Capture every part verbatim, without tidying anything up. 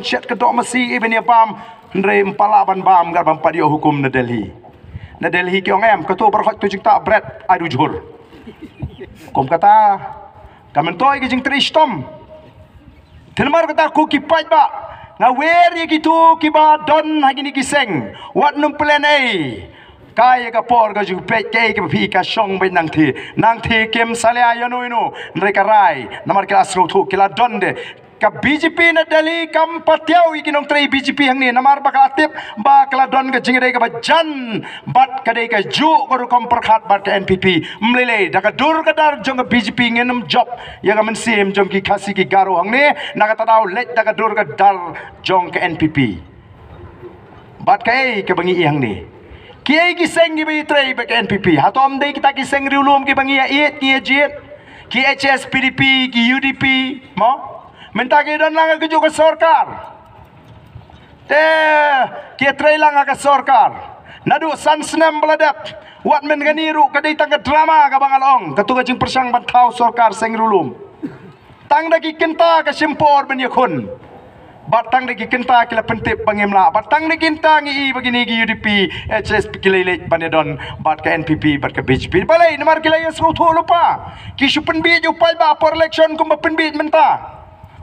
Shet ka doh masi i ban ïa bam. Hynrei ym pat lah ban bam, ka ban pat ïoh hukum na Delhi. Na Delhi ki ong em, kato baroh to jingtah bret ai du jhur. Kum kata, ka myntoi ki jingtrei shitom. Te namar kata ko ki paidbah, nga wer ïa kito kiba don ha kine ki seng. Wat nym plan ei. Ka ïa ka por ka ju peit, kaei kaba phi ka shong beit nangtei. Nangtei kim salia ïano ïano. Hynrei ka rai, namar ki la sngewthuh, ki la don de. Ka B J P na Delhi kam patiaw ïa ki nongtrei B J P hangne, namar ba ka la tip ba ka la don ka jingïadei kaba jan bad ka dei kajuh ka rukom pyrkhat bad ka N P P. Ym lei lei, da ka dur ka dar jong ka B J P ngin ym jop ïa ka mynsiem jong ki Khasi ki Garo hangne, na kata daw leit da ka dur ka dar jong ka N P P. Bad kaei kaba ngi ïohi hangne, kiei ki seng kiba ïatrei bad ka N P P? Hato ym dei kita ki seng riewlum kiba ngi ïa ïeit, ngi ïa jied? Ki H S P D P, ki U D P, mo? Mynta ki don lang ha kajuh ka sorkar. Te ki ïatrei lang ha ka sorkar naduh san snem ba la dep. Wat mynta kane ruh ka dei tang ka drama kaba nga la ong, kato ka jingpyrshang ban thaw sorkar seng riewlum. Tang da ki kynta ka shim por ban ïakhun. Bad tang da ki kynta ki la pyntip ba ngim lah. Bad tang da ki kynta ngi i ba kine ki U D P, H S P ki leit leit ban ïadon bad ka N P P bad ka B J P. Balei? Namar ki la ïa sngewthuh lypa. Ki shu pynbiej u paidbah por election kumba pynbiej mynta.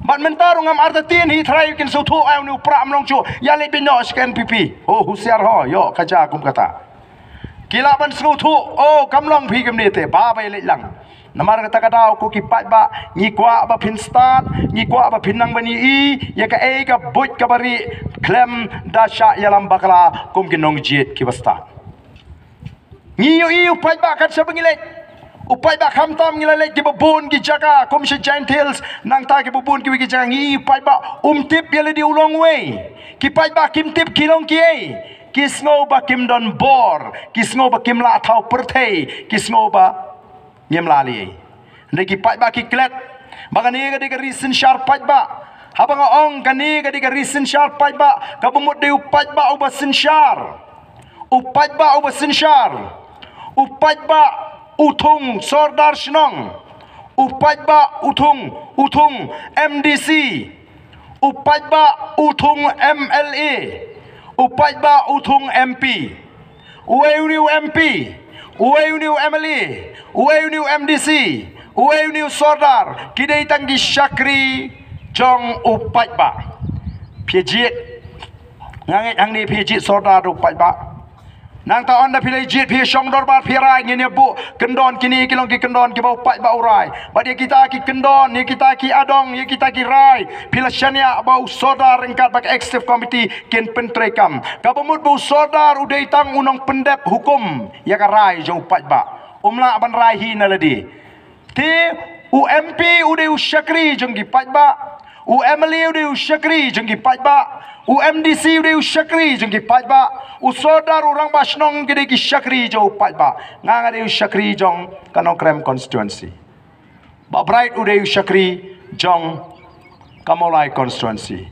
Bad mynta ruh ngam artatien hi trai kin sngewthuh ai une u prah mlong shu ïa leit beit noh sha ka N P P. Oh, husiar ho, ïoh ka ja kum kata. Ki lah ban sngewthuh, oh, kam long phi kumne te, ba ba ïa leit lang. Namar kata ka daw ko ki paidbah, ngi kwah ba phin stad, ngi kwah ba phin nang ban ïohi ïa kaei ka buit kaba rieh khlem da shah ïalam bakla kum ki nongjied kiba stad. Ngi ïohi u paidbah kat shaba ngi leit. U paidbah khamtam ngi la leit kiba bun ki jaka kum sha Jaintia Hills, nangta kiba bun kiwei ki jaka, ngi ïohi u paidbah um tip ïa lade u long uwei. Ki paidbah kim tip ki long kiei. Ki sngew ba kim don bor, ki sngew ba kim lah thaw pyrthei, ki sngew ba ngim lah lei. Hynrei ki paidbah ki klet ba kane ka dei ka ri synshar paidbah. Haba nga ong kane ka dei ka ri synshar paidbah, kaba mut dei u paidbah uba synshar. U paidbah uba synshar. U paidbah u thung sordar shnong. U paidbah u thung, u thung M D C. U paidbah u thung M L A. U paidbah u thung M P. Uwei une u M P, uwei une u M L A, uwei une u M D C, uwei une u sordar, ki dei tang ki shakri jong u paidbah. Phi jied, nga ngeit hangne phi jied sordar u paidbah. Nangta ynda phi la jied phi shong dorbar phi rai, ngin ïa buh kyndon, kine ki long ki kyndon kiba u paidbah u rai. Bad ïa kita ki kyndon, ïa kita ki adong, ïa kita ki rai, phi la shaniah ba u sordar ryngkat bad ka executive committee kin pyntreikam. Kaba mut ba u sordar u dei tang u nongpyndep hukum ïa ka rai jong u paidbah. Um lah ban rai hi na lade. Te u M P u dei u shakri jong ki paidbah. U M L A u dei u shakri jong ki paidbah. U M D C u dei u shakri jong ki paidbah. U sordar, u rangbah shnong ki dei ki shakri jong u paidbah. Nga nga dei u shakri jong ka Nongkrem constituency. Bah Bright u dei u shakri jong ka Mawlai constituency.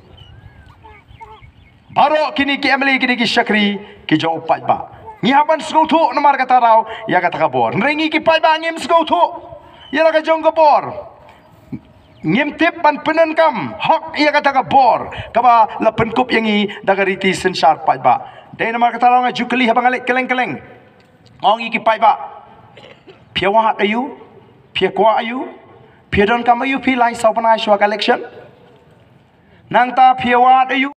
Baroh kine ki M L A kine ki shakri ki jong u paidbah. Ngi hap ban sngewthuh namar kata daw ïa kata ka bor. Hynrei ngi ki paidbah ngim sngewthuh ïa la ka jong ka bor. Ngim tip ban pyndonkam hok ïa kata ka bor kaba la pynkup ïa ngi da ka riti synshar paidbah. Dei namar kata daw nga ju kylli haba nga leit kylleng kylleng. Ong ïa ki paidbah, phi ïa wad aïu, phi ïa kwah aïu, phi ïa donkam aïu phi lai saw bnai shuwa ka election. Nangta phi ïa wad aïu.